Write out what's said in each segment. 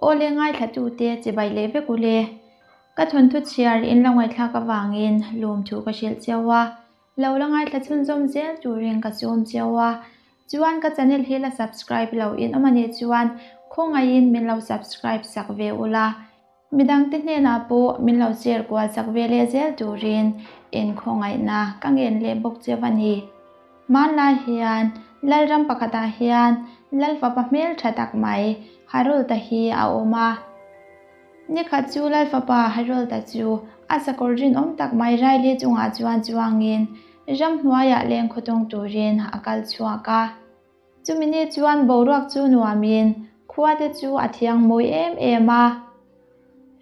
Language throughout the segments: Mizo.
Awle ngaithlatute chibai leh vek ule. Ka thawnthu chhiar in lo ngaihthlak avangin lawmthu ka hrilh cheu a, lo la ngaithla chhunzawm zel turin ka sawm cheu a. Chuan ka channel hi la subscribe lo in awm anih chuan khawngaihin min lo subscribe sak ve ula. Midangte hnenah pawh min lo share kual chak ve leh zel turin inkhawngaihna ka ngen leh bawk cheu a ni. Hmanlai hian Lalram pakhatah hian Lalfapa hmeltha tak mai Harold-a hi a awm a. Nikhat chu Lalfapa Harold-a chu a sakawr rinawm tak mai Riley chungah chuan chuangin ramhnuaiah leng khawtawng turin a kal chhuak a. Chumi ni chuan boruak chu nuamin khua te chu a thiang mawi em em a,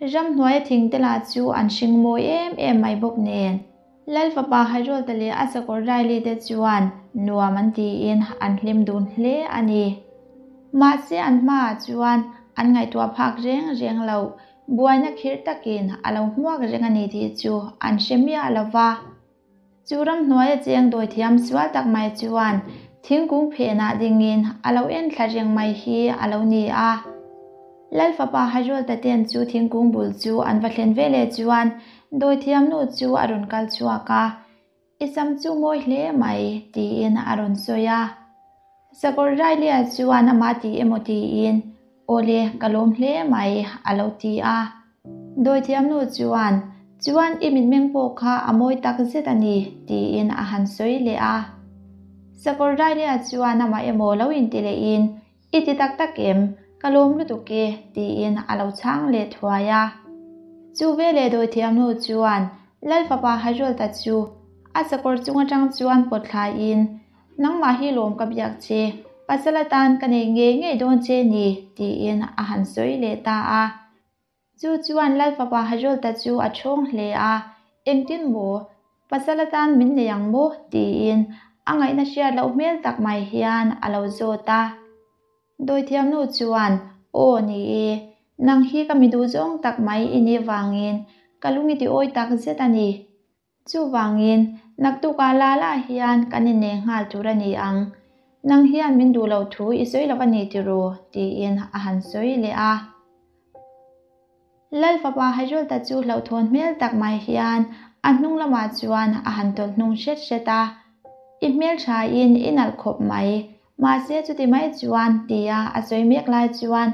ramhnuaia thing te lah chu an hring mawi em em mai bawk nen. Lal fapa Harold-a leh a sakawr Riley te chuan nuam an tiin an hlim dun hle a ni. Mahse an hmaah chuan an ngaihtuah phak reng reng loh, buaina khirh takin a lo hmuak reng a ni tih chu an hre miah lo va. Chu ramhnuaia cheng dawithiam sual tak mai chuan thingkung phenah dingin a lo en thla reng mai hi a lo ni a. Lalfapa Harold-a ten chu thingkung bul chu an va thlen ve leh chuan dawithiam nu chu a rawn kal chhuak a, I sam chu mawi hle mai, tiin a rawn sawi a. Sakawr Riley-a chuan amah ti emaw tiin, Awle, ka lawm hle mai, a lo ti a. Dawithiamnu chuan, Chuan i mitmeng pawh kha a mawi tak zet a ni, tiin a han sawi leh a. Sakawr Riley-a chuan amah emaw lo inti lehin, I ti tak tak em? Ka lawm lutuk e, tiin a lo chhang leh thuai a. Chu veleh dawithiamnu chuan Lalfapa Harold-a chu a sakawr chung atang chuan pawt thlaiin, Nangmah hi lawm ka biak che, pasal atan ka nei ngei ngei dawn che ni, tiin a han sawi leh ta a. Chu chuan Lal fapa Harold-a chu a ṭhawng hle a, Engtin maw? Pasal atan min nei ang maw? tiin a ngaihna hriat loh hmel tak mai hian a lo zawt a. Dawithiamnu chuan, Aw ni e, nang hi ka mi duh zawng tak mai i nih vangin ka lung i ti awi tak zet a ni. Chuvangin, naktukah la la hian kan innei nghal tur a ni ang. Nang hian min duh loh thu i sawi lo a ni tiraw? tiin a han sawi leh a. Lal fapa Harold-a chu hlauhthawn hmel tak mai hian a hnung lamah chuan a han tawlh hnung hret hret a. I hmelthain i nalh khawp mai, Mahse chuti mai chuan tia a sawi mek lai chuan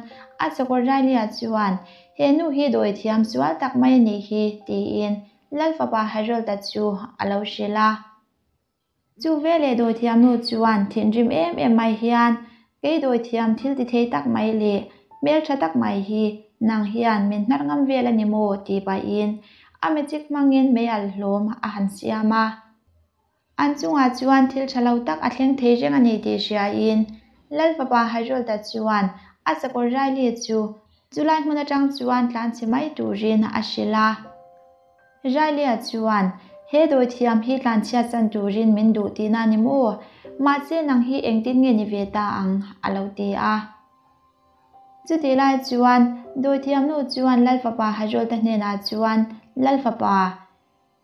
a sakawr Riley-a chuan he nu hi dawi thiam sual tak mai a nih hi tiin Lal fapa Harold-a chu a lo hrilh a. Chu veleh dawi thiam nu chuan thinrim em em mai hian kei dawi thiam thil ti thei tak mai leh hmeltha tak mai hi nang hian min hnar ngam vel a ni maw tih pahin a magic hmangin mei alh hlawm a han siam a. An chungah chuan thil tha lo tak a thleng thei reng a ni tih hriain Lal fapa Harold-a chuan a sakawr Riley chu chulai hmun atang chuan tlanchhe mai turin a hrilh a. Riley-a chuan, He dawithiam hi tlanchhiat chan turin min duh tihna a ni maw? Mahse nang hi engtin nge ni ve ta ang? a lo ti a. Chutih lai chuan dawithiamnu chuan Lal fapa Harold-a hnenah chuan, Lal fapa,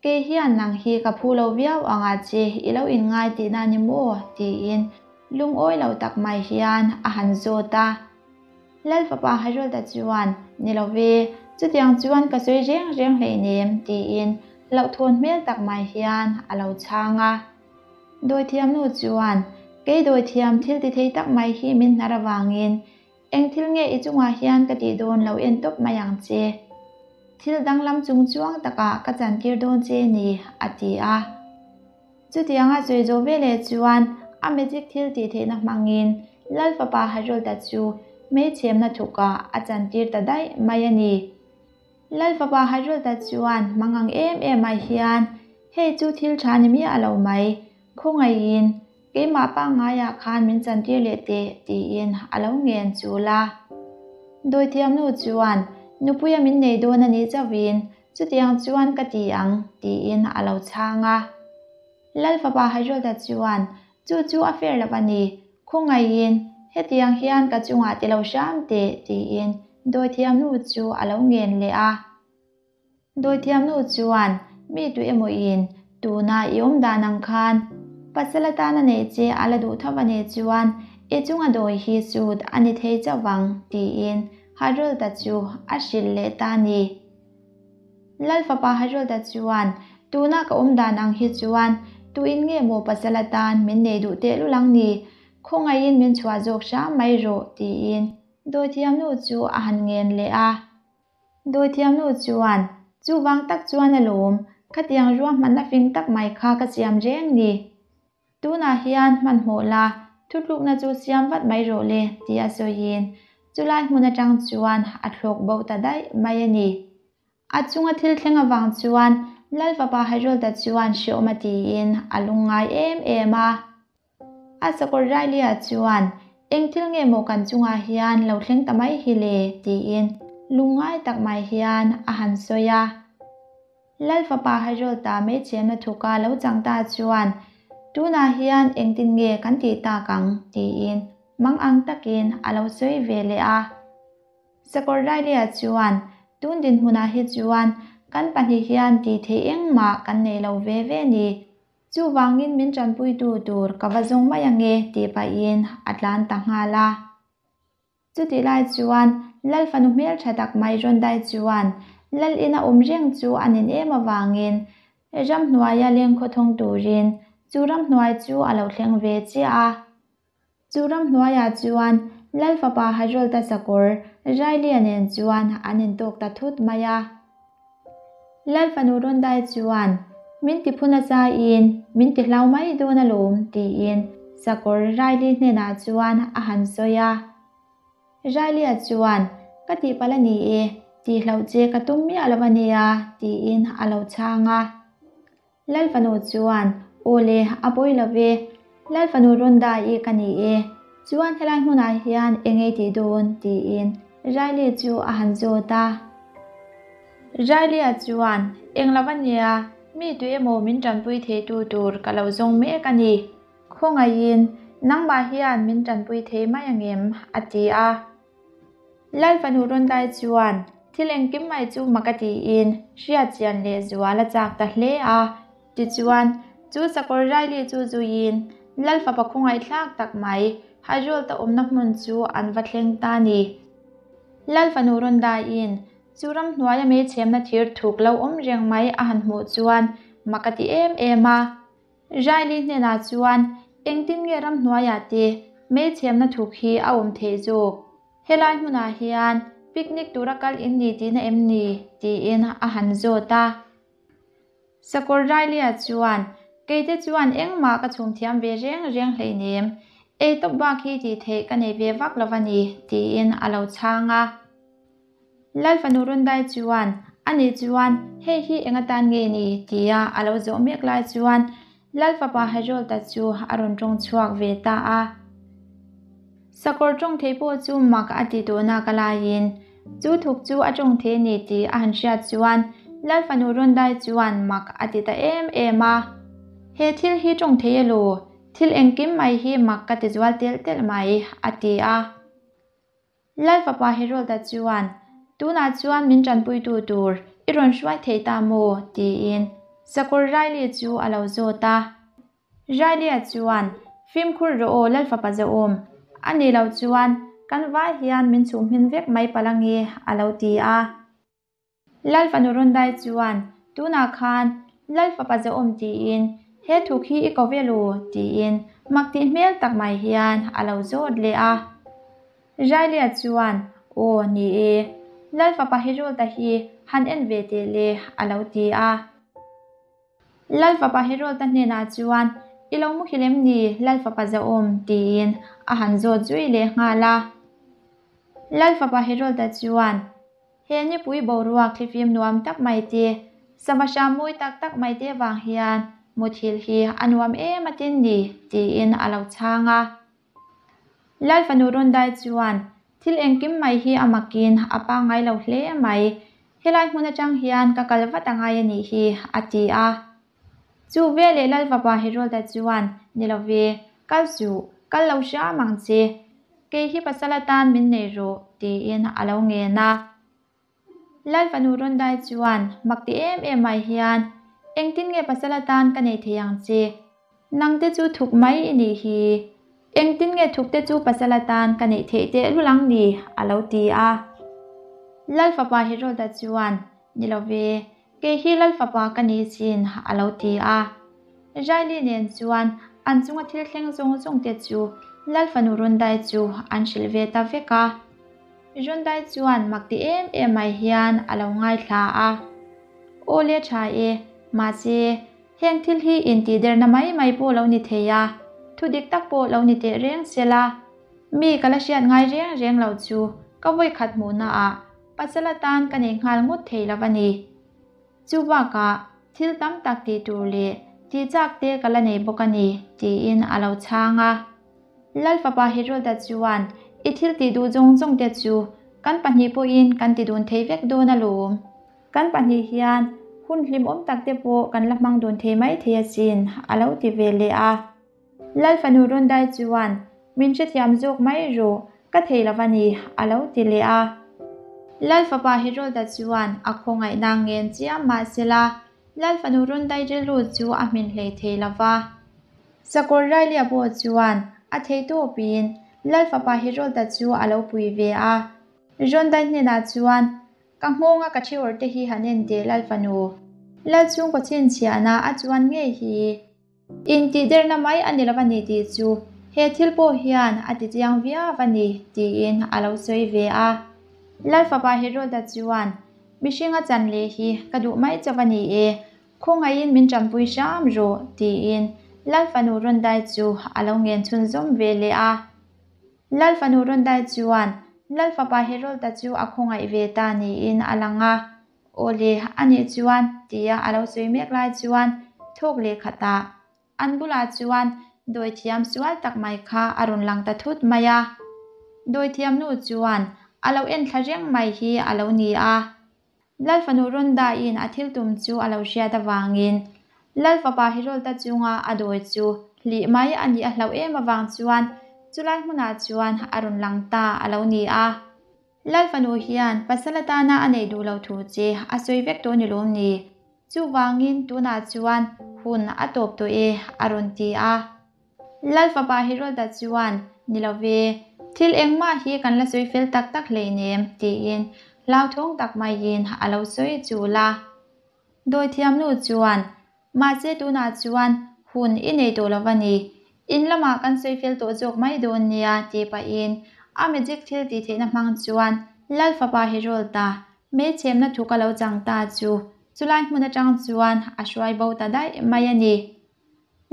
Kei hian nang hi ka phu lo viau ang a che, i lo inngai tihna ni maw? tiin lungawi lo tak mai hian a han zawt a. Lal fapa Harold-a chuan, Ni lo ve, chutiang chuan ka sawi reng reng hleinem, tiin hlauhthawn hmel tak mai hian a lo chhang a. Dawithiamnu chuan, Kei dawithiam thil ti thei tak mai hi min hnar avangin Eng thil nge i chungah hian ka tih dawn lo en tawp mai ang che. Thil danglam chung chuang takah ka chantir dawn che ni, a ti a. Chutianga sawi zawh veleh chuan a magic thil tih theihna hmangin Lal fapa Harold-a chu hmeichhemna thukah a chantir ta daih mai a ni. Lal fapa Harold-a chuan mangang em em ah hian hei chu thil tha ni miah lo mai, khawngaihin Keimah pangngaiah khan min chantir leh teh tiin a lo ngen chul a. Dawithiamnu chuan, Nupuia min nei dawn a nih chauhin chutiang chuan ka ti ang tiin a lo chhang a. Lal fapa Harold-a chuan, Chu chu a fair lo a ni, khawngaihin hetiang hian ka chungah ti lo hram teh tiin dawithiamnu chu a lo ngen leh a. Dawithiamnu chuan, Mi tu emaw in, tuna i awm dan ang khan pasal atana neih che a la duh tho a nih chuan i chunga dawi hi sut a ni thei chauh vang, tiin Harold-a chu a hrilh leh ta a ni. Lal fapa Harold-a chuan, Tuna ka awm dan ang hi chuan tuin nge maw pasal atan min nei duh tehlul ang ni? Khawngaihin min chhuah zawk hram mai rawh, tiin dawithiamnu chu a han ngen leh a. Dawithiamnu chuan, Chuvang tak chuan alawm, khatiang ruahmanna fing tak mai kha ka siam reng ni. Tunah hian hmanhmawh la, thutlukna chu siam vat mai rawh le, tia sawiin chulai hmun atang chuan a thlawk bo ta daih mai a ni. A chunga thil thleng avang chuan Lal fapa Harold-a chuan hreawm a tiin a lungngai em em a. A sakawr Riley-a chuan, Eng thil nge maw kan chungah hian lo thleng ta mai hi le? tiin lungngai tak mai hian a han sawi a. Lal fapa Harold-a meichhemna thuka lo chang ta chuan, Tunah hian engtin nge kan tih tak ang? tiin mang ang takin a lo sawi ve leh a. Sakawr Riley-a chuan, Tun dinhmunah hi chuan kan pahnih hian tih theih engmah kan nei lo ve ve ni. Chuvangin min tanpuitu tur ka va zawng mai ange tih pahin a tlan ta nghal a. Chutih lai chuan Lal fanu hmeltha tak mai Rondai chuan Lal ina awm reng chu a nin em avangin ramhnuaia lengkhaw thawng turin chu ramhnuai chu a lo thleng ve chiah a. Chu ramhnuaiah chuan Lal fapa Harold-a sakawr Riley-a nen chuan an intawk ta thut mai a. Lal fanu Rondai chuan, Min ti phu nasaiin min ti hlau mai dawn alawm, tiin sakawr Riley hnenah chuan a han sawi a. Riley-a chuan, Ka tihpalh a ni e, tihloh che ka tum miah lo a nia, tiin a lo chhang a. Lal fanu chuan, Aw le, a pawi lo ve. Lal fanu Rhonda-i ka ni e. Chuan helai hmunah hian eng ei tih dawn? tiin Riley chu a han zawt a. Riley-a chuan, Eng lo a nia, mi tu emaw min tanpui theitu tur ka lo zawng mek a ni. Khawngaihin, nangmah hian min tanpui thei mai angem? a ti a. Lal fanu Rondai chuan thil engkim mai chu mak a tiin hriat chian leh zual a chak ta hle a. Tichuan, chu sakawr Riley chu zuiin Lal fapa khawngaihthlak tak mai Harold-a awmna hmun chu an va thleng ta a ni. Lal fanu Rondaiin chu ramhnuaia meichhemna thir thuk lo awm reng mai a han hmuh chuan mak a ti em em a. Riley hnenah chuan engtin nge ramhnuaiah te meichhemna thuk hi a awm theih zawk? Helai hmunah hian picnic tura kal in ni tihna em ni? tiin a han zawt a. Sakawr Riley-a chuan, Keite chuan engmah ka chhum thiam ve reng reng hleinem, ei tawp bak hi tih theih ka nei ve vak lo a ni, tiin a lo chhang a. Lal fanu Rundai chuan, Ani chuan, hei hi eng atan nge ni? tia a lo zawh mek lai chuan Lal fapa Harold-a chu a rawn tawng chhuak ve ta a. Sakawr tawng thei pawh chu mak a ti tawh nak a laiin, chu thuk chu a tawng thei a ni tih a han hriat chuan Lal fanu Rundai chuan mak a ti ta em em a. He thil hi tawng thei elaw? Thil engkim mai hi mak ka ti zual telh telh mai, a ti a. Lal fapa Harold-a chuan, Tunah chuan min tanpuitu tur i rawn hruai thei ta maw? tiin sakawr Riley chu a lo zawt a. Riley-a chuan, Fimkhur rawh aw Lal fapa zahawm, a nih loh chuan kan vai hian min chhum hmin vek mai palh ange, a lo ti a. Lal fanu Rundai chuan, Tunah khan Lal fapa zahawm tiin he thuk hi i ko vel u, tiin mak tih hmel tak mai hian a lo zawt leh a. Riley-a chuan, Aw, ni e, Lal fapa Harold-a hi han en ve teh le, a lo ti a. Lal fapa Harold-a hnenah chuan, I lo muhil em ni, Lal fapa zahawm? tiin a han zawt zui leh nghal a. Lal fapa Harold-a chuan, He nipui boruak thlifim nuam tak mai te, sava hram mawi tak tak mai te vang hian muthilh hi a nuam em a tin ni, tiin a lo chhang a. Lal fanu Rondai chuan, Thil engkim mai hi a makin a pangngai lo hle mai. Helai hmun atang hian ka kal vat a ngai a nih hi, a ti a. Chu veleh Lal fapa Herolda chuan, Ni lo ve, kal suh, kal lo hram ang che. Kei hi pasal atan min nei rawh, tiin a lo ngen a. Lal fanu Rondai chuan mak ti em em mai hian, Engtin nge pasal atan ka nei thei ang che? Nangte chu thuk mai i nih hi. Engtin nge thukte chu pasal atan ka neih theih tehlul ang ni? a lo ti a. Lal fapa Heroda chuan, Ni lo ve, kei hi Lal fapa ka ni sin, a lo ti a. Riley nen chuan an chunga thil thleng zawng zawng te chu Lal fanu Rundai chu an hrilh ve ta vek a. Rundai chuan mak ti em em mai hian a lo ngaithla a. Aw le tha e, mahse heng thil hi intihderna mai mai pawh lo ni thei a, thu dik tak pawh lo ni teh reng sela. Mi ka la hriat ngai reng reng lo chu ka vawikhat hmuhnaah pasal atan ka nei nghal ngawt thei lo a ni. Chu bakah thil tam tak tih tur leh tih chak te ka la nei bawk a ni, tiin a lo chhang a. Lal fapa Herolda chuan, I thil tih duh zawng zawng te chu kan pahnih pawhin kan ti dun thei vek dawn alawm. Kan pahnih hian hun hlimawm tak te pawh kan la hmang dun thei mai thei asin, a lo ti ve leh a. Lal fanu Rundai chuan, Min hrethiam zawk mai rawh, ka thei lo va ni, a lo ti leh a. Lal fapa Herolda chuan a khawngaihna ngen chiam mah sela, Lal fanu Rundai rilru chu a hmin hlei thei lo va. Sakawr Railia pawh chuan a thei tawpin Lal fapa Herolda chu a lo pui ve a. Rundai hnenah chuan, Ka nghawnga ka thi awrh te hi han en teh Lal fanu, Lal chhungkaw chhinchhiahna a chuan ngei hi. Intihderna mai a ni lo a ni tih chu he thil pawh hian a ti chiang viau a ni tiin a lo sawi ve a. Lal fapa Heroda chuan, Mihringa chan leh hi ka duh mai chauh a ni e, khawngaihin min tanpui hram rawh tiin Lal fanu rawn dai chu a lo ngen chhunzawm ve leh a. Lal fanu rawn dai chuan Lal fapa Heroda chu a khawngaih ve ta niin a lang a. Aw le, a nih chuan, tia a lo sawi mek lai chuan thawk leh khatah an bulah chuan dawithiam sual tak mai kha a rawn lang ta thut mai a. Dawithiam nu chuan a lo en thla reng mai hi a lo ni a. Lal fanu rawn dahin a thil tum chu a lo hriat avangin Lal fapa Herolda chunga a dawi chu hlih mai a nih a hlauh em avang chuan chulai hmunah chuan a rawn lang ta a lo ni a. Lal fanu hian pasal atana a neih duh loh thu che a sawi vek tawh ni lawm ni? Chuvangin tunah chuan hun a tawp tawh e, a rawn ti a. Lal fapa Herolda chuan, Ni lo ve, thil engmah hi kan la sawi fel tak tak hleinem, tiin hlauthawng tak maiin a lo sawi chul a. Dawithiamnu chuan, Mahse tunah chuan hun i nei tawh lo va ni. In lamah kan sawi fel tawh zawk mai dawn nia tih pahin a magic thil tih theihna hmang chuan Lal fapa Herolda hmeichhemna thu ka lo chang ta chu chulai hmun atang chuan a hruai bo ta daih mai a ni.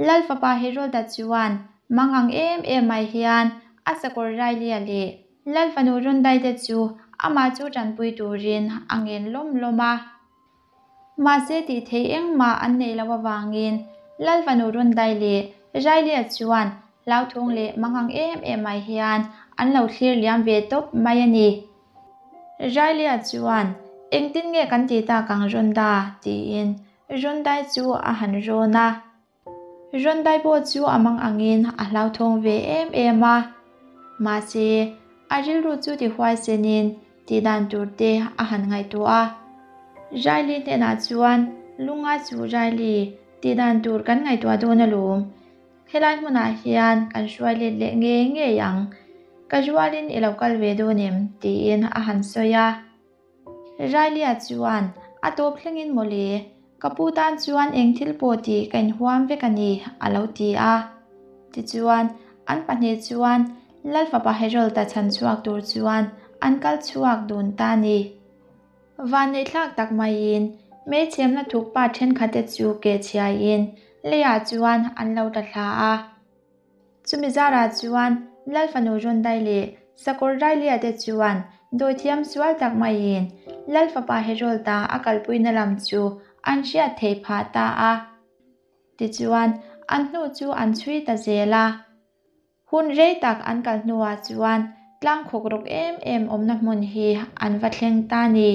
Lal fapa Herolda chuan mang ang em em mai hian a sakawr Railia leh Lal fanu Rundai te chu amah chu tanpui turin a ngen lawm lawm a. Mahse tih theih engmah an neih loh avangin Lal fanu Rundai leh Railia chuan hlauthawng leh mangang em em mai hian an lo thlir liam ve tawp mai a ni. Railia chuan, Engtin nge kan tih tak ang Runda? tiin Rundai chu a han rawn a. Rundai pawh chu a mang angin a hlauthawng ve em em a. Mahse, a rilru chu ti huaisenin tih dan tur te a han ngaihtuah a. Riley hnenah chuan, Lunga chu Riley, tih dan tur kan ngaihtuah dawn alawm. Helai hmunah hian kan hruai let leh ngei ngei ang. Ka rualin i lo kal ve dawn em? tiin a han sawi a. Railia chuan, A tawp thlengin mawle, ka pu tan chuan eng thil pawh tih ka inhuam vek a ni, a lo ti a. Tichuan, an pahnih chuan Lal fapa Harold-a chhan chhuak tur chuan an kal chhuak dun ta a ni. Vanneihthlak tak maiin hmeichhemna thukpa thenkhatte chu kehchhiaiin leiah chuan an lo tla thla a. Chumi zarah chuan Lal fanu Rundai leh Sakawr Railia te chuan dawithiam sual tak maiin Lal fapa Herolda a kalpuina lam chu an hriat theih phah ta a. Tichuan, an hnu chu an chhui ta zel a. Hun rei tak an kal hnuah chuan tlang khawk rawk em em awmna hmun hi an va thleng ta ni.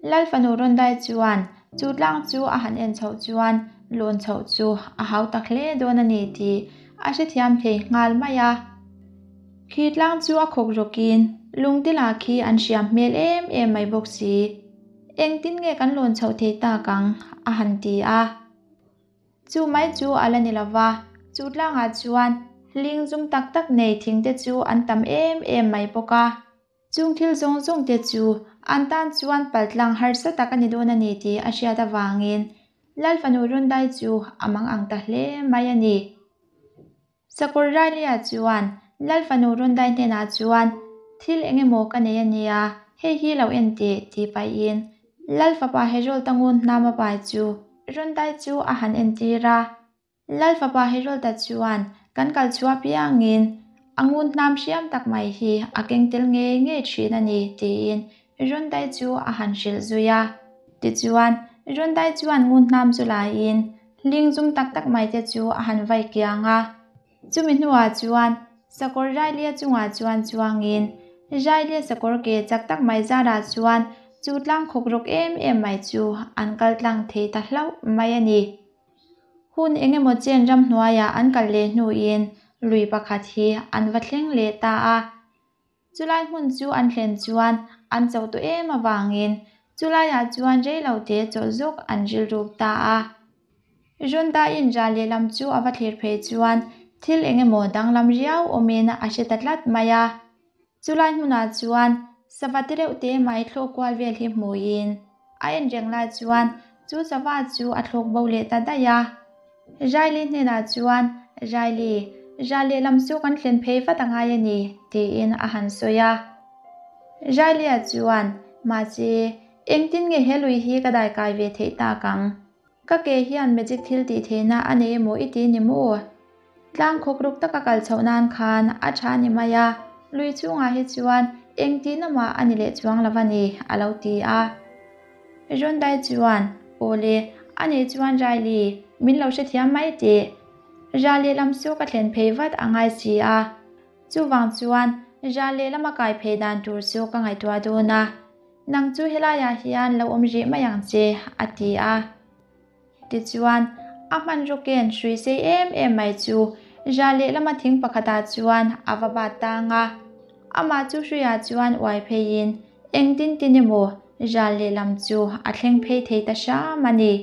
Lal fanu rawn dai chuan chu tlang chu a han en chhoh chuan lawn chhoh chu a hau tak hle dawn a ni tih a hrethiam thei nghal mai a. Khi tlang chu a khawk rawkin lungte lah khi an hriam hmel em em mai bawk si. Engtin nge kan lawn chhoh thei tak ang? a han ti a. Chu mai chu a la ni lo va, chu tlangah chuan hling zum tak tak nei thingte chu an tam em em mai bawk a. Chung thil zawng zawng te chu an tan chuan paltlang harsa tak a ni dawn a ni tih a hriat avangin Lal fanu Rundai chu a mang ang ta hle mai a ni. Sakawr Railia chuan Lal fanu Rundai hnenah chuan, Thil eng emaw ka nei a nia, hei hi lo en teh, tih pahin Lal fapa Herold-a ngun hnam a pai chu Rundai chu a han entir a. Lal fapa Herold-a chuan kan kal chhuah piangin a ngun hnam hriam tak mai hi a keng tel ngei ngei thin a ni, tiin Rundai chu a han hrilh zui a. Tichuan, Rundai chuan ngun hnam chu laiin hling zum tak tak mai te chu a han vai kiang a. Chumi hnuah chuan sakawr Railia chungah chuan chuangin Railia sakawr ke chak tak mai zarah chuan chu tlang khawk rawk em em mai chu an kal tlang thei ta hlauh mai a ni. Hun eng emaw chen ramhnuaiah an kal leh hnuin lui pakhat hi an va thleng leh ta a. Chulai hmun chu an thlen chuan an cho tawh em avangin chulaiah chuan reilote chawlh zawk an rilruk ta a. Rundaiin ral lehlam chu a va thlir phei chuan thil eng emaw danglam riau awmin a hre ta tlat mai a. Chulai hmunah chuan sava te reuh te mai thlawk kual vel hi hmuin a en reng lai chuan chu sava chu a thlawk bo leh ta daih a. Riley hnenah chuan, Riley, ral lehlam chu kan thlen phei vat a ngai a ni, tiin a han sawi a. Riley-a chuan, Mahse, engtin nge he lui hi ka daikai ve theih tak ang? Ka ke hian magic thil tih theihna a nei emaw i ti ni maw? Tlang khawk ruk taka kal chhoh nan khan a tha ni mai a, lui chhungah hi chuan eng tihna mah a ni leh chuang lo a ni, a lo ti a. Rundai chuan, Aw le, a nih chuan Riley, min lo hrethiam mai teh. Ra lehlam chu ka thlen phei vat a ngai si a. Chuvang chuan ra lehlama kai phei dan tur chu ka ngaihtuah dawn a. Nang chu helaiah hian lo awm rih mai ang che, a ti a. Tichuan, a hmanraw ken hrui sei em em mai chu ra lehlama thing pakhatah chuan a va bat tang a. Amah chu hruiah chuan uai pheiin engtin tin emaw ra lehlam chu a thleng phei thei ta hram a ni.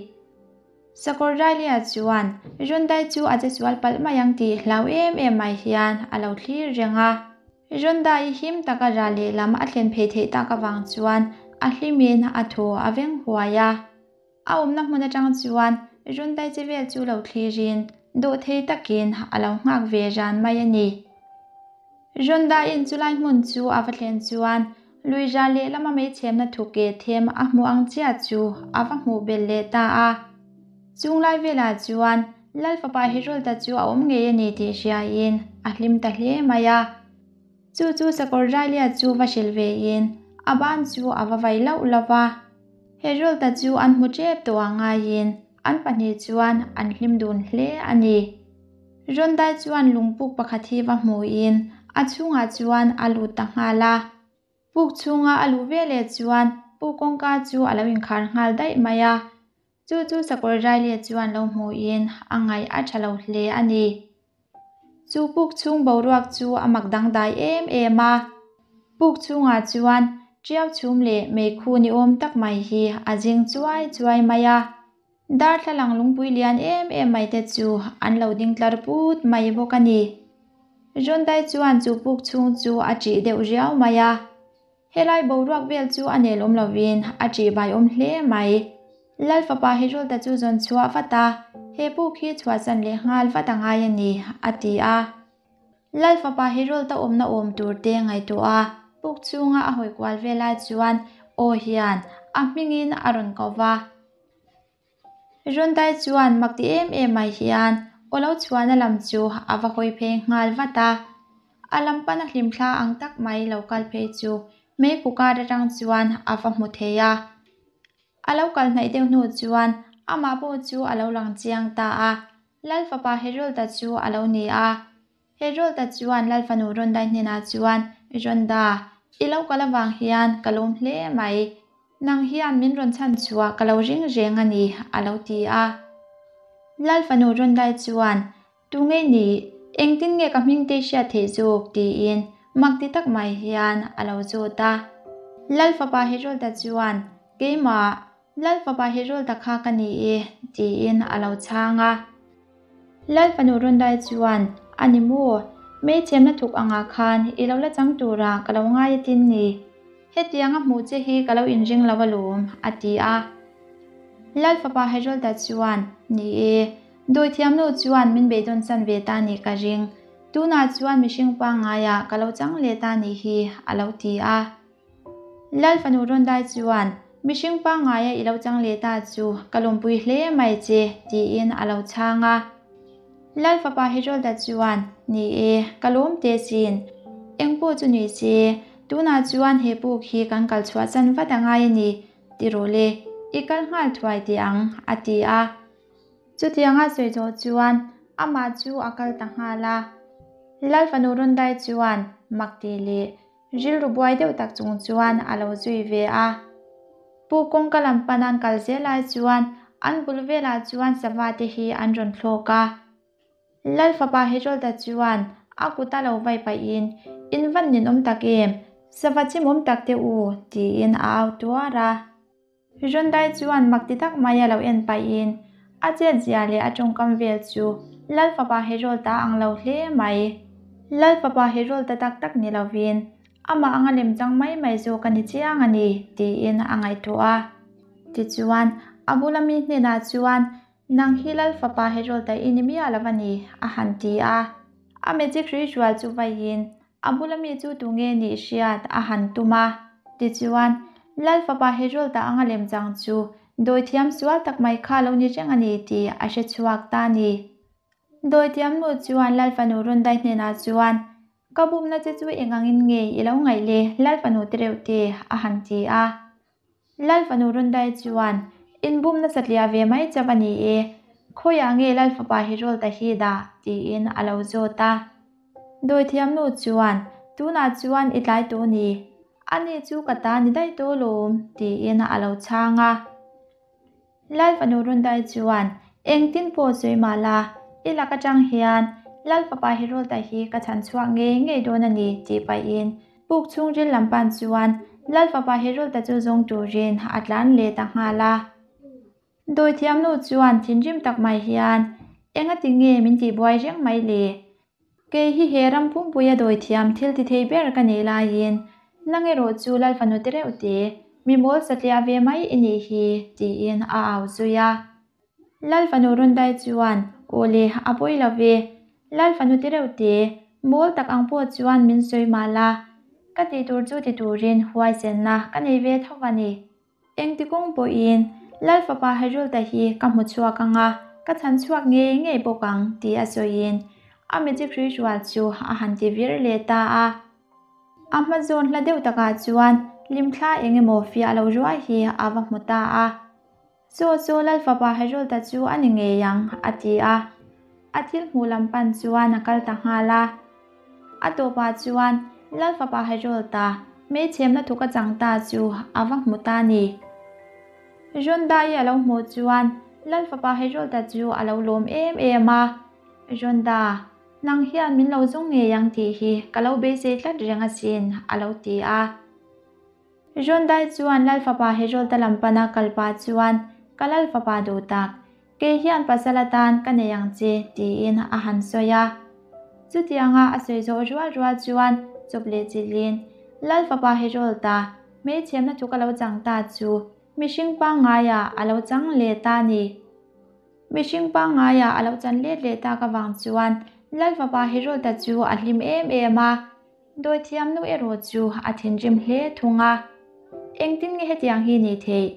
Sakawr Railia chuan Rundai chu a che sual palh mai ang tih hlau em em mai hian a lo thlir reng a. Rundai him taka ra lehlam a thlen phei theih tak avang chuan a hlimin a thaw a veng huai a. A awmna hmun atang chuan Rundai che vel chu lo thlirin dawhthei takin a lo nghak ve ran mai a ni. Rundaiin chulai hmun chu a va thlen chuan lui ral lehlama meichhemna thu ke them a hmuh ang chiah chu a va hmuh belh leh ta a. Chunglai velah chuan Lal fapa Herolda chu a awm ngei a ni tih hriain a hlim ta hle mai a. Chu chu Sakawr Railia chu va hrilh vein a ban chu a va vai lauh lauh va. Herolda chu an hmu tep tawh ang ngaiin an pahnih chuan an hlim dun hle a ni. Rondai chuan lungpuk pakhat hi va hmuin a chhungah chuan a lut ta nghal a. Puk chhunga a luh veleh chuan puk kawngka chu a lo inkhar nghal daih mai a. Chu chu Sakawr Railia chuan lo hmuin a ngaih a tha lo hle a ni. Chu puk chhung boruak chu a mak dangdai em em a. Puk chhungah chuan tiau chhum leh meikhu ni awm tak mai hi a zing chuai chuai mai a. Darthlalang lungpui lian em em mai te chu an lo ding tlar put mai bawk a ni. Rundai chuan chu puk chhung chu a ṭih deuh riau mai a. Helai boruak vel chu a nelawm lovin a ṭih baiawm hle mai. Lal fapa Herolda chu zawn chhuah vat a, he puk hi chhuahsan leh nghal vat a ngai a ni, a ti a. Lal fapa Herolda awmna awm tur te ngaihtuah a, puk chhunga a hawi kual vel lai chuan aw hian a hmingin a rawn ko va. Rundai chuan mak ti em em mai hian aw lo chhuahna lam chu a va hawi phei nghal vat a. A lam pana hlimthla ang tak mai lo kal phei chu meikhu kar atang chuan a va hmu thei a. A lo kal hnaih deuh hnu chuan amah pawh chu a lo lang chiang ta a, Lal fapa Herolda chu a lo ni a. Herolda chuan Lal fanu Rondai hnenah chuan, Ronda, i lo kal avang hian ka lawm hle mai. Nang hian min rawn chhan chhuah ka lo ring reng a ni, a lo ti a. Lal fanu Rondai chuan, Tu nge ni? Engtin nge ka hming te hriat theih zawk? tiin mak ti tak mai hian a lo zawt a. Lal fapa Herolda chuan, Keimah, Lal fapa Herolda kha ka ni e, tiin a lo chhang a. Lal fanu Rondai chuan, A ni maw? Meichhemna thuk angah khan i lo la chang turah ka lo ngai atin ni. Hetianga hmuh che hi ka lo inring lo alawm, a ti a. Lal fapa Herolda chuan, Ni e, dawithiamnu chuan min beidawn san ve ta nih ka ring. Tunah chuan mihring pangngaiah ka lo chang leh ta nih hi, a lo ti a. Lal fanu Rondai chuan, Mihring pangngaia i lo chang leh ta chu ka lawmpui hle mai che, tiin a lo chhang a. Lal fapa Herolda chuan, Ni e, ka lawm teh sin. Eng pawh chu ni se, tunah chuan he puk hi kan kal chhuah chan vat a ngai a ni, ti rawh le, i kal nghal thuai teh ang, a ti a. Chutianga sawi zawh chuan amah chu a kal ta nghal a. Lal fanu Rondai chuan mak tih leh Rilru buai deuh tak chung chuan a lo zui ve a. Pu kawngka lam pan an kal zel ai chuan an bul velah chuan sava te hi an rawn thlawk a. Lal fapa Herolda chuan a kut a lo vai pahin, In van ninawm tak em? Sava chimawm tak te u, tiin a au tuar a. Rondai chuan mak ti tak mai a lo en pahin a chet zia leh a tawngkam vel chu Lal fapa Herolta ang lo hle mai. Lal fapa Herolta tak tak ni lovin amah anga lemchang mai mai zawk a ni chiang a ni tiin a ngaihtuah a. Tichuan, a bula mi hnenah chuan Nang hi Lal fapa Herolta i ni miah lo a ni a han ti a. A magic ritual chu vaiin A bula mi chu tunge nih hriat a han tum a, tichuan, Lal fapa Herolda anga lemchang chu dawithiam sual tak mai kha lo ni reng a ni tih a hre chhuak ta a ni. Dawithiam nu chuan Lal fanu Rundai hnenah chuan, Ka bumna che chu eng angin nge i lo ngaih le, Lal fanu te reuh te, a han ti a. Lal fanu Rundai chuan, Inbumna satliah ve mai chauh a ni e, khawiah nge Lal fapa Herolda hi dah? tiin a lo zawt a. Dawithiamnu chuan, Tunah chuan i tlai tawh ni, ani chu ka ta ni daih tawh lawm, tiin a lo chhang a. Lal fanu Rundai chuan, Engtin pawh sawi mah la, i lak atang hian Lal fapa Herolda hi ka chhan chhuak ngei ngei dawn a ni, tih pahin puk chhungril lam pan chuan Lal fapa Herolda chu zawng turin a tlan leh ta nghal a. Dawithiamnu chuan thinrim tak mai hian, Engati nge min tihbuai reng mai le? Kei hi he ram pumpuia dawithiam thil ti thei ber ka nih laiin nang erawh chu Lal fanu te reuh te, mi mawl satliah ve mai i nih hi, tiin a au zui a. Lal fanu Rundai chuan, Aw le, a pawi lo ve. Lal fanu te reuh te, mawl tak ang pawh chuan min sawi mah la, ka tih tur chu ti turin huaisenna ka nei ve tho a ni. Engti kawng pawhin Lal fapa Herolda hi ka hmu chhuak ang a, ka chhan chhuak ngei ngei bawk ang tih a sawiin a magic ritual chu a han ti vir leh ta a. A hma zawn hla deuh takah chuan hlimthla eng emaw fiah lo ruai hi a va hmu ta a. Chaw chu Lal fapa Herolda chu a ni ngei ang, a ti a. A thil hmuh lam pan chuan a kal ta nghal a. A tawpah chuan Lal fapa Herolda hmeichhemna thuk a chang ta chu a va hmu ta ni. Rondai a lo hmuh chuan Lal fapa Herolda chu a lo lawm em em a, Ronda, nang hian min lo zawng ngei ang tih hi ka lo beisei tlat reng asin, a lo ti a. Rondai chuan Lal fapa Herolda lam pana kal pah chuan, Ka Lal fapa duh tak, Kei hian pasal atan ka nei ang che, tiin a han sawi a. Chutianga a sawi zawh rual rual chuan chawp leh chilhin Lal fapa Herolda hmeichhiamna thu ka lo chang ta chu mihring pangngaiah a lo chang leh ta a ni. Mihring pangngaiah a lo chan let leh tak avang chuan Lal fapa Herolda chu a hlim em em a. Dawithiamnu erawh chu a thinrim hle thung a. Engtin nge hetiang hi ni theih?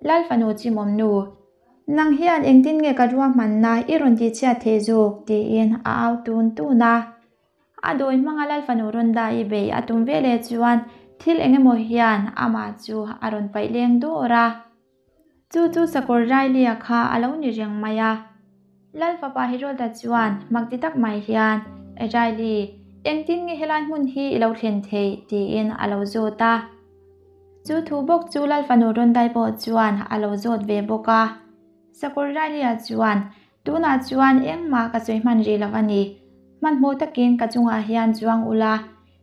Lal fanu chimawmnu Nang hian engtin nge ka ruahmanna i rawn tihchhiat theih zawk? tiin a au tun tun a. A dawi hmanga Lal fanu rawn dah i bei a tum veleh chuan thil eng emaw hian amah chu a rawn paih leng dawr a. Chu chu sakawr Riley-a kha a lo ni reng mai a. Lal fapa Herolda chuan mak ti tak mai hian, Riley, engtin nge helai hmun hi i lo thlen theih? tiin a lo zawt a. Chu thu bawk chu Lal fanu Rondai pawh chuan a lo zawt ve bawk a. Sakawr Riley-a chuan, Tunah chuan engmah ka sawi hman rih lo a ni. Hmanhmawh takin ka chungah hian chuang ula,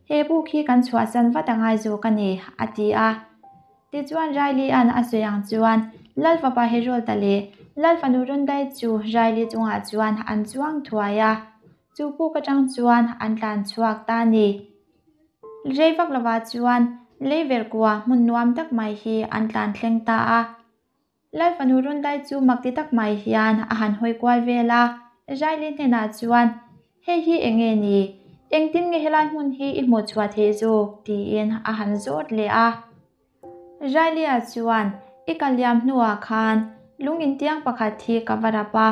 he buk hi kan chhuahsan vat a ngai zawk a ni, a ti a. Tichuan Riley-a'n a sawi ang chuan Lal fapa Herolda leh Lal fanu Rondai chu Riley chungah chuan an chuang thuai a. Chu puk atang chuan an tlan chhuak ta a ni. Rei vak lovah chuan leiver kua hmun nuam tak mai hi an tlan thleng ta a. Lal fanu Rundai chu mak ti tak mai hian a han hawi kual vel a, Riley hnenah chuan, Hei hi eng nge ni? Engtin nge helai hmun hi i hmuh chhuah theih zawk? tiin a han zawt leh a. Riley-a chuan, I kal liam hnuah khan lung intiang pakhat hi ka va rap a.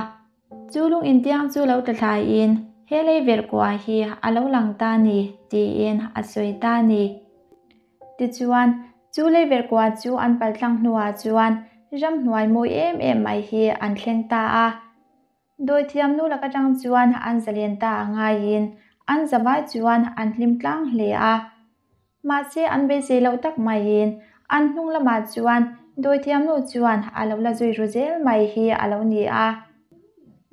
Chu lung intiang chu lo tla thlaiin he lei verh kua hi a lo lang ta ni, tiin a sawi ta a ni. Tichuan, chu lei verh kua chu an pal tlang hnuah chuan ramhnuai mawi em em mai hi an thleng ta a. Dawithiam nu lak atang chuan an zalen ta a ngaiin an zavai chuan an hlim tlang hle a. Mahse an beisei loh tak maiin an hnung lamah chuan dawithiamnu chuan a lo la zui ru zel mai hi a lo ni a.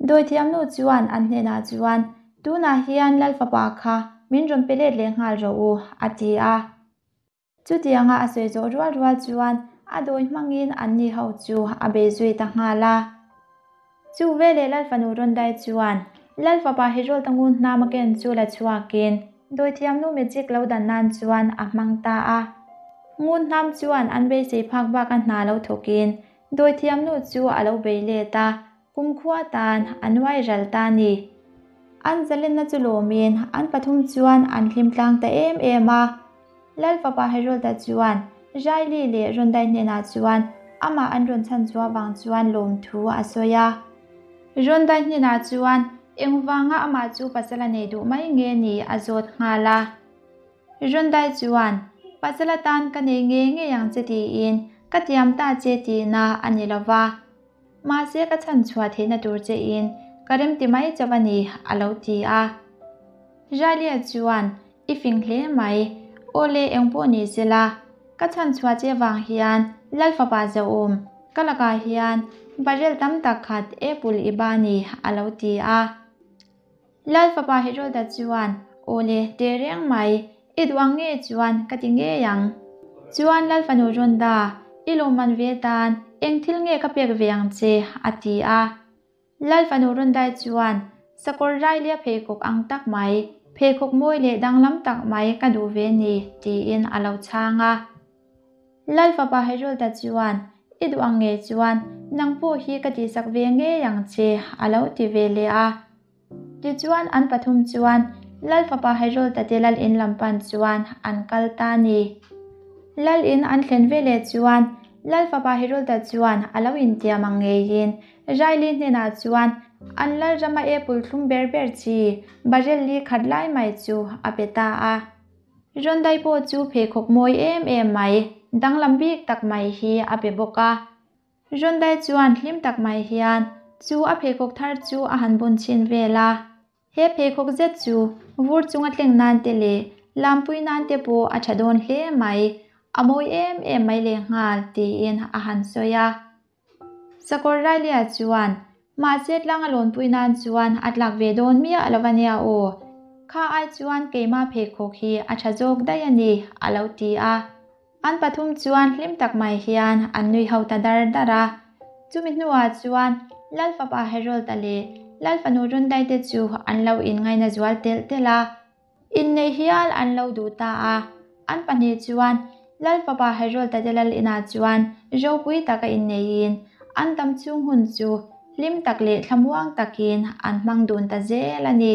Dawithiamnu chuan an hnenah chuan, Tunah hian Lal fapa kha min rawn pe let leh nghal rawh u, a ti a. Chutianga a sawi zawh rual rual chuan a dawi hmangin anni ho chu a bei zui ta nghal a. Chu veleh Lal fanu rawn dai chuan Lal fapa Herold-a ngun hnam a ken chu la chhuakin dawithiamnu magic lo dan nan chuan a hmang ta a. Ngun hnam chuan an beisei phak bak a hna lo thawkin dawithiamnu chu a lo bei let a, kumkhua tan a nuai ral ta a ni. An zalenna chu lawmin an pathum chuan an hlim tlang ta em em a. Lal fapa Herolda chuan Riley leh Rondai hnenah chuan amah an rawn chhan chhuah vang chuan lawmthu a sawi a. Rondai hnenah chuan engvanga amah chu pasal a nei duh mai nge ni a zawt nghal a. Rondai chuan, Pasal atan ka nei ngei ngei ang che tiin ka tiam ta che tihna a ni lo va. Mahse ka chhan chhuah theihna tur che in ka remti mai chauh a ni a lo ti a. Riley chuan I fing hle mai. Aw le eng pawh ni se la, ka chhan chhuah che vang hian Lal fapa Zauhawm ka lakah hian barrel tam tak khat apple i ba ni a lo ti a. Lal fapa Herolda chuan Aw le teh reng mai, i duh ang nge chuan ka ti ngei ang. Chuan Lal fanu Rhonda, i lawmman ve tan eng thil nge ka pek ve ang che a ti a. Lal fanu Rundai chuan, Sakawr Railia pheikhawk ang tak mai, pheikhawk mawi leh danglam tak mai ka duh ve ni, tiin a lo chhang a. Lal fapa Herolda chuan, I duh ang ngei chuan nang pawh hi ka tihsak ve ngei ang che, a lo ti ve leh a. Tichuan an pathum chuan Lal fapa Herolda te lal in lam pan chuan an kal ta a ni. Lal in an thlen veleh chuan Lal fapa Herolda chuan a lo intiam ang ngeiin Riley hnenah chuan an lalrama apple thlum ber ber chi barrel li khat lai mai chu a pe ta a. Rondai pawh chu pheikhawk mawi em em mai, danglam bik tak mai hi a pe bawk a. Rondai chuan hlim tak mai hian chu a pheikhawk thar chu a han bun chhin vel a. He pheikhawk zet chu vur chunga tleng nan te leh lampui nan te pawh a tha dawn hle mai, a mawi em em mai lehnghal tiin a han sawi a. Sakawr Railia chuan, Mahse tlang a lawnpui nan chuan a tlak ve dawn miah lo a nia aw. Kha ai chuan keimah pheikhawk hi a tha zawk daih a ni, a lo ti a. An pathum chuan hlim tak mai hian an nui ho ta dar dar a. Chumi hnuah chuan Lal fapa Harold-a leh Lal fanu Rundai te chu an lo inngaina zual telh telh a. Inneih hial an lo duh ta a, an pahnih chuan Lal fapa Harold-a te lal inah chuan ropui taka inneihin an dam chhung hun chu hlim tak leh thlamuang takin an hmang dun ta zel a ni.